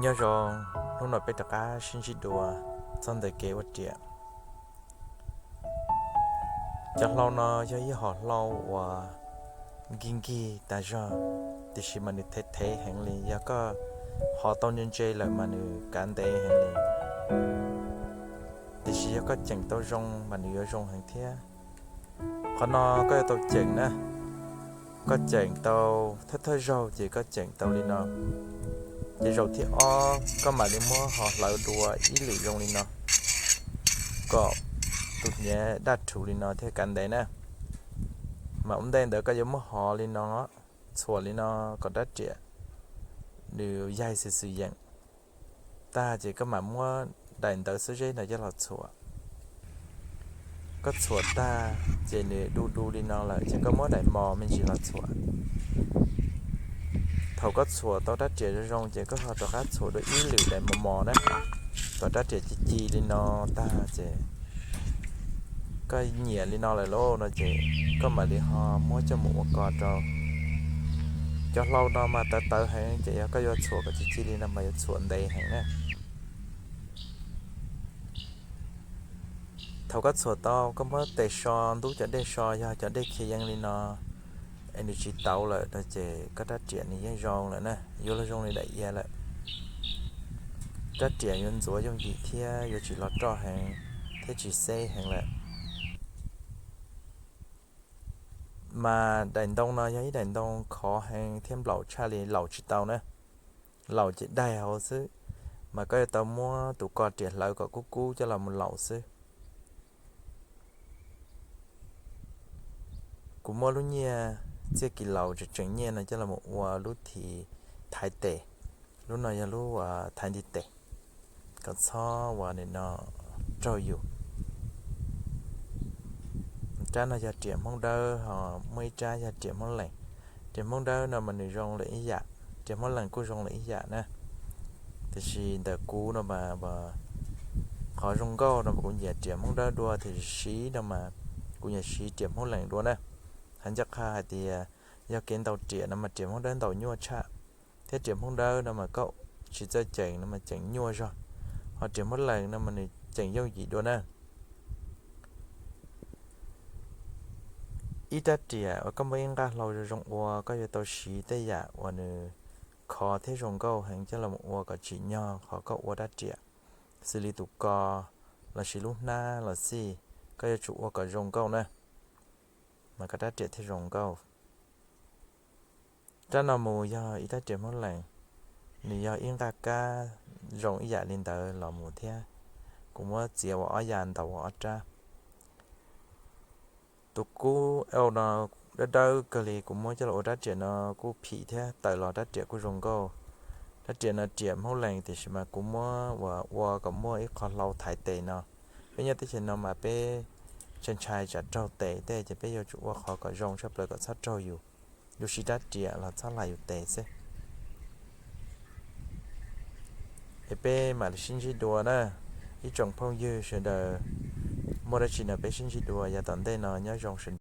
Nyob zoo, hnub no peb rov qab sib ntsib dua txog ntawm kev ua riam. Cov hlau no yog ib hom hlau uas nkig nkig tas zog, tiam sis mas nws thev thev heev li. Yog koj hov tau ntse ntse lawm mas nws kav ntev heev li. Tiam sis yog koj ceem tau zoo mas nws yuav zoo heev thiab. Qhov no koj yuav tau ceem na, koj ceem tau thawj thawj zaug ces koj ceem tau li no. Ces zaum thib ob koj mam li muab hov hlawv dua ib lwm zoo li no, kom tus hniav daj rhuv li no thiaj kav ntev na. Mas ua ntej ntawd koj yuav muab hov li no, txhuam li no kom rab riam nws yaig xwm xwm yeem tag ces koj mam muab daim ntawv xub zeb no coj los txhuam. Koj txhuam tag ces nws du du li no lawm ces koj muab daim mos me ntsis los txhuam. Thaum koj txhuam tau rab riam zoo zoo ces koj ho rov qab txhuam dua ib lwm daim mos mos na, kom rab riam ci ci li no tag ces koj nyiam li no lawm lauj no ces koj mam li ho muab coj mus ua ko rau. Cov hlau no mas tawv tawv heev ces yog koj yuav txhuam kom ci ci li no mas yuav txhuam ntev heev na. Thaum koj txhuam tau koj muab tes so ntub cov dej so, yog cov dej khiav yees li no es nws tsis tauv lawm no ces koj rab riam nws yeej zoo lawm na, yuav luag zoo li daim iav lawm. Rab riam yuav ntxuav yooj yim thiab yuav tsis loj roj heev thiab tsis xeb heev lawm. Mas daim ntoo no yog ib daim ntoo khov heev thiab nplaum tshaj li, laus tsis tau na, laus ces daig hauv xwb. Mas koj yuav tau muab tus ko riam hlawv kom kub kub coj los mus laus xwb. Kuv muab lub nyiaj txiaj kis laus tseem tseem nyiaj no coj los mus ua lub thib thaiv tes. Lub no yog lub thaiv ntiv tes, kom txhob ua nim no raug yus. Rab no yog riam Hmoob Dawb, ho muaj ib rab yog riam Hmoob Lees. Riam Hmoob Dawb no mas nws zoo lawm ib yam, riam Hmoob Lees kuj zoo lawm ib yam na. Tiam sis ntawm kuv no mas qhov zoo nkauj no mas kuv nyiam riam Hmoob Dawb dua, tiam sis no mas kuv nyiam siv riam Hmoob Lees dua na. Hais ncaj qha hais tias yog kev ntaus riam no mas riam Hmoob Dawb ntaus nyuaj tshaj, thiab riam Hmoob Dawb no mas koj tsis txawj ceem no mas ceem nyuaj zog, ho riam Hmoob Lees no mas nws ceem yooj yim dua na. Ib rab riam uas koj muaj ib nqaj hlau zoo zoo ua, koj yuav tau siv tej yam uas nws khov thiab zoo nkauj heev coj los ua kom tsim nyog qhov koj ua rab riam, xws li tus ko lossis lub hnab los xij, koj yuav tsum ua kom zoo nkauj na, mas koj rab riam thiaj zoo nkauj. Rab no mus yog ib rab riam Hmoob Lees, nws yog ib nqaj kab zoo ib yam li ntawd los mus thiab. Kuv muab txiav ua ob yam ntaus ua ob rab. Tus kub au no dawb dawb kawg li, kuv muab coj los ua rab riam no kuj phim thiab, tawm los rab riam kuj zoo nkauj. Rab riam no riam Hmoob Lees tiam sis mas kuv muab ua ua kom muaj ib qho hlau thaiv tes no. Peb nyob teb chaws no mas peb ntshai ntshai tsam raug tes tej ces peb yuav tsum ua qhov kom zoo tshaj plaws kom txhob raug yus, yus siv rab riam los txhob hlais yus tes xwb. Es peb mam li sib ntsib dua na, ib tsoom phooj ywg sawv daws, muaj dab tsi no peb sib ntsib dua yav tom ntej no, nyob zoo sawv